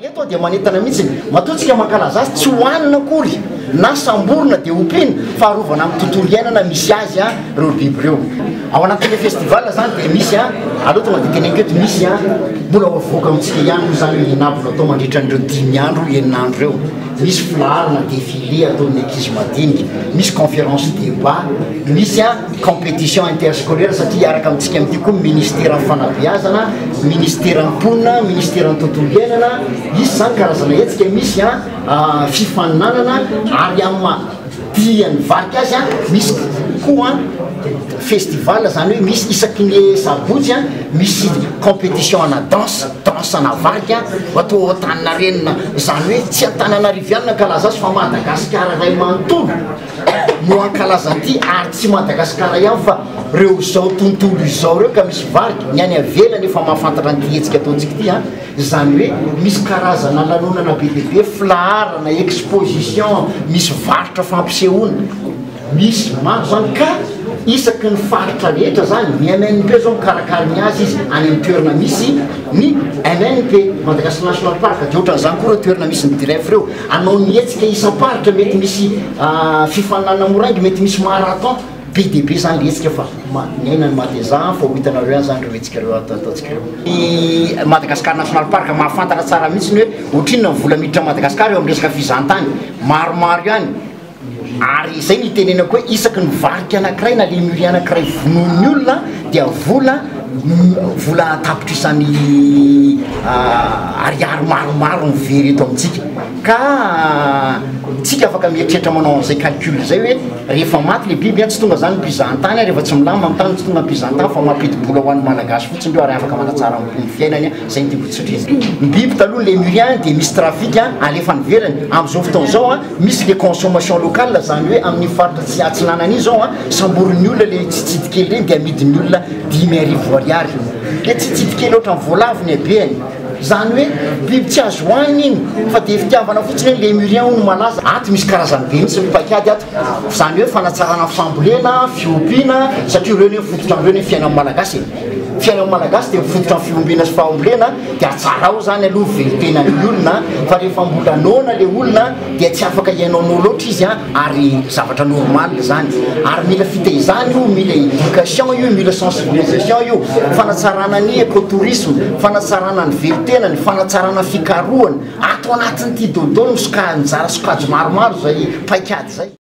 Eto aho dia manentana mihitsy, matoa tsika mankalaza azy tsy hohanina akory na samborina dia ompiana fa arovana amin'ny tontolo iainana misy azy ireo biby ireo. Ao anatin'ilay festival izany dia misy, aleo tonga dia teneniko eto, misy mbola ho avoaka amintsika ihany moa izany hoe inona aby no atao mandritra an'ireo dimy andro, enina andro ireo. Misy filaharana défilé ataon'ny ankizy madinika, misy conférence débat, misy compétition interscolaire satria hiaraka amintsika amin'ity koa ny ministeran'ny fanabeazana, ministeran'ny mponina, ministeran'ny tontolo iainana, hisy izany karazana hetsika, misy fifaninanana ary amin'ny maha dian'ny varika azy misy koa festival izany hoe misy isaky ny sabotsy misy compétition ana danse, danse ana varika atao ao Antaninarenina, izany hoe tsy Antananarivo ihany no ankalaza azy fa Madagasikara iray manontolo. no hankalaza an'ity ary tsy Madagasikara ihany fa reo zao tontolo izao reo ka misy varika, ny any avelany efa mahafantatra an'ity hetsika ataontsika ity an, izany hoe misy karazana lanonana be dia be, filaharana, exposition, misy varotra fampisehoana, misy maro zany ka isaky ny faritra rehetra zany, ny MNP zao mikarakara ny azy izy any amin'ny toerana misy ny MNP, Madagascar National Park, dia ohatran'izany koa ireo toerana misy ny DREF ireo. Hanao ny hetsika isam-paritra, mety misy fifaninanana moraingy, mety misy marathon, be dia be zany le hetsika fa miaina ny mateza fa ho hitanareo ihany zany ireo hetsika ireo ataontsika ireo. Ny Madagascar National Park mahafantatra tsara mihitsy ny hoe ohatrinona ny vola miditra Madagascar eo amin'ny resaka fizahantany, maromaro ihany. Ary izay no itenenako hoe isaky ny varika anankiray na lémurien anankiray vonoin'ny olona dia vola vola an-tapitrisany ariary maromaro no very eto amintsika. Ka tsika afaka mieritreritra manao an'izay calcul izay hoe rehefa maty le biby tsy tonga zany ny mpizahantany rehefa tsy milamina ny tany tsy tonga ny mpizahantany fa mampidi-bola ho an'ny Malagasy fotsiny ireo ary afaka manatsara ny fiainany. Zay no tiako tsindriana. Ny biby taloha lémurien dia misy trafic alefa any ivelany, amin'izao fotoana izao misy le consommation locale zany hoe amin'iny faritra tsy atsinanana iny zao samborin'ny olona le tsitsidy kely ireny dia amidin'ny olona 5000 ariary. Le tsitsidy kely ohatran'ny voalavo ny habehany. Zany hoe biby tsy azo hohanina iny fa dia fitiavana fotsiny hoe lémurien hono malaza. Ato misy karazany be mihitsy ny paikady ato. Zany hoe fanatsarana fambolena, fiompiana satria ireo anie fototra amin'ireo anie fiainan'ny Malagasy e. Fiainan'ny Malagasy dia mifototra amin'ny fiompiana sy fahambolena dia atsarao izany aloha ny velon-tenan'ny olona fa rehefa mbola noana le olona dia tsy afaka hiainaonao loatra izy ary zavatra normal izany ary mila fitaizana io, mila éducation io, mila sensibilisation io, fanatsarana ny écotourisme, fanatsarana ny velon-tenany, fanatsarana fikarohana, ato anatin'ity daholo ny soka- mizara sokajy maromaro izay paikady izay.